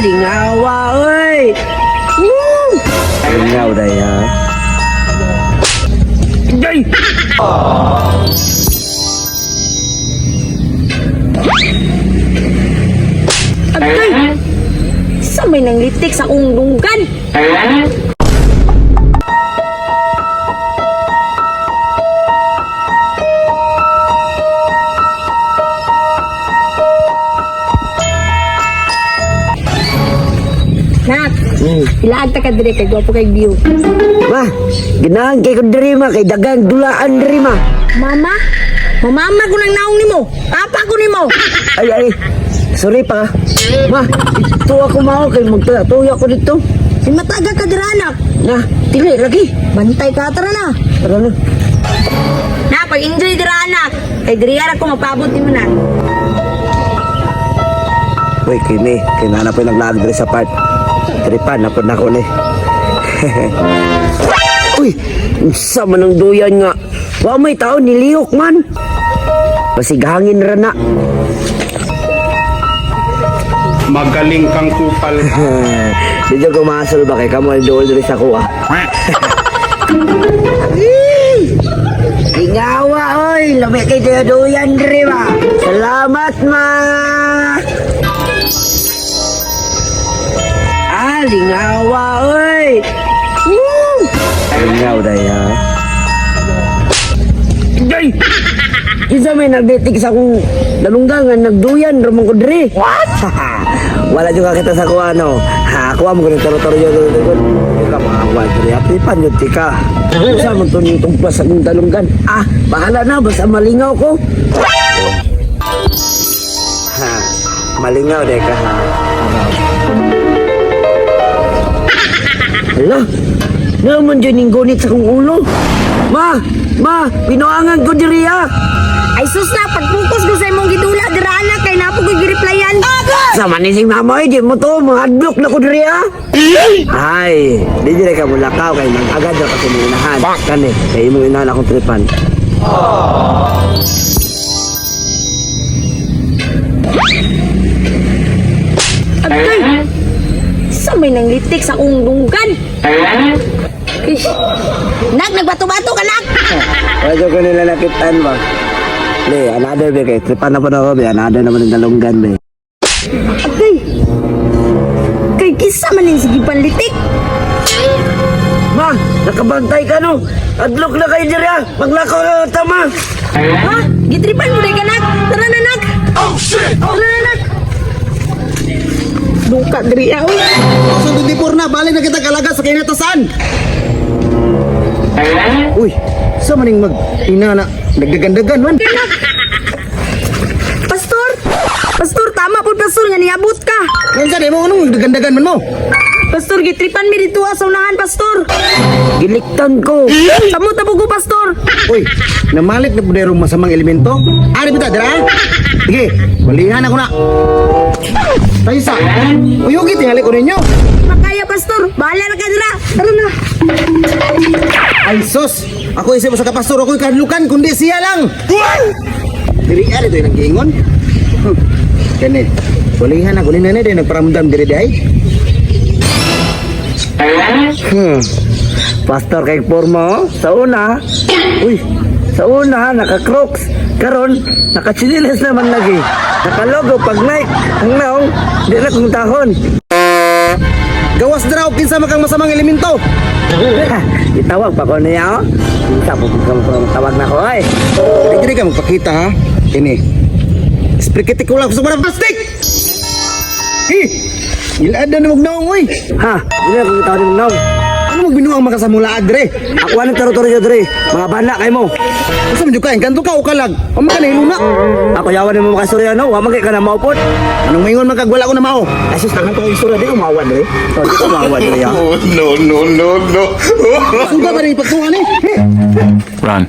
Lingawa, oy! Woo! Lingaw day, ha? Day! Agay! Sa may nanglitik sa akong dunggan. Nak, ilaag ta ka dire kay gwapo kay view. Ma, ganahan kay ko diri ma, kay dagang dulaan diri ma. Mama, mamama ko nang naong nimo. Papa ko nimo. Ay, ay, sorry pa. Ma, ito ako mao kay magtuya ko dito. Si mataga ka dira anak. Na, dili lagi. Bantay ka tara na. Tara na. Na, pag-enjoy dira anak. Kay diri ra ko mapabot nimo na. Uy, kini, kinana po yung naglaag diri sa part. Tripan, napod na ko ni. Uy, unsa man ang duyan nga. Wa may tao nilihok man. Basig hangin ra na. Magaling kang kupal. Dito ko maasol ba kay kamo ang duol diri sa kuha. Ingawa oy, lami kay duyan diri ba. Salamat ma. Ah, lingawa oy. Woo! Lingaw day ha. Day! Kinsa may nagditik sa akong dalunggan nga nagduyan ramon ko diri. What? Wala juga kita sa kuha no. Ha, kuha mo kuning toro-toro yun. Ika maawa diri. Apipan yun tika. Usa man to ning tugpas sa akong dalunggan. Ah, bahala na basta malingaw ko. Ha, malingaw de ka ha. Hala, naman dyan yung gunit sa kong ulo. Ma, ma, pinuangan ko diri ah. Ay sus na, pag-focus ko sa imong gidula dira anak kay napo ko gireplyan. Sa manising mama, eh, di mo to, mga adlok na ko diri ah. Ay, di diri ka mulakaw kay nang agad ra kasi mong inahan. Kani, kay imong inahan akong tripan. Agay! Sa may nanglitik sa akong dunggan. Ish. Nak, nagbato-bato ka nak. Wala ko nila nakitaan ba? Le, another be kay tripan na po na ako be, another naman ang dalunggan be. Agay! Kay kisa man ning sige panlitik. Ma, nakabantay ka no. Adlok na kayo diri ah. Maglakaw na tama. Ha? Gitripan mo ka nak. Tara na nak. Oh shit! Tara na nak. Duka diri ah, oy. Sa 24 na, balik na kita kalaga sa kinatasan. Uy, sa maning mag ina na nagdagandagan man. Pastor! Pastor, tama po pastor nga niabot ka. Unsa di mo anong nagdagandagan man mo? Pastor, gitripan mi dito ah, sa unahan, pastor. Giliktan ko. Samot na po ko, pastor. Uy, namalit na pud masamang elemento. Ari bita dira? Sige, balihan ako na. Taysa. Uy, ugi tingali ko ninyo. Makaya, pastor. Bahala na ka dira. Tara na. Ay sus, ako isip sa kapastor ako'y kadlukan kundi siya lang. Diri ari to nang giingon. Kani, balihan ako ni nanay dahil nagparamdam diri day. Pastor kay forma oh. Sa una, uy, sa una naka-crocs. Karon naka-chinilas naman lagi. Nakalogo pag Nike. Ang naong, di na kong tahon. Gawas draw kinsa man kang masamang elemento. Itawag pa ko niya oh. Sa po tawag na ko ay. Dili ka magpakita ha. Kini. Sprikiti ko lang sa mga plastic. Eh, ilad na mo naong oy. Ha, di na kong tawag ng naong. Ano magbinuang makasamula adre? Ako anong territoryo dre? Mga bana kay mo. Asa man jud ka engkanto ka o kalag? O man ka nahiluna. Ako yawan nimo makastorya no, wa man kay ka na maupod. Anong maingon man kag wala ko na mao? Ay sus, tangan ko istorya di ko maawa dre. Oh, di ko maawa dre ya. Oh, no, no, no, no. Suga ba rin pagtuhan eh? Run.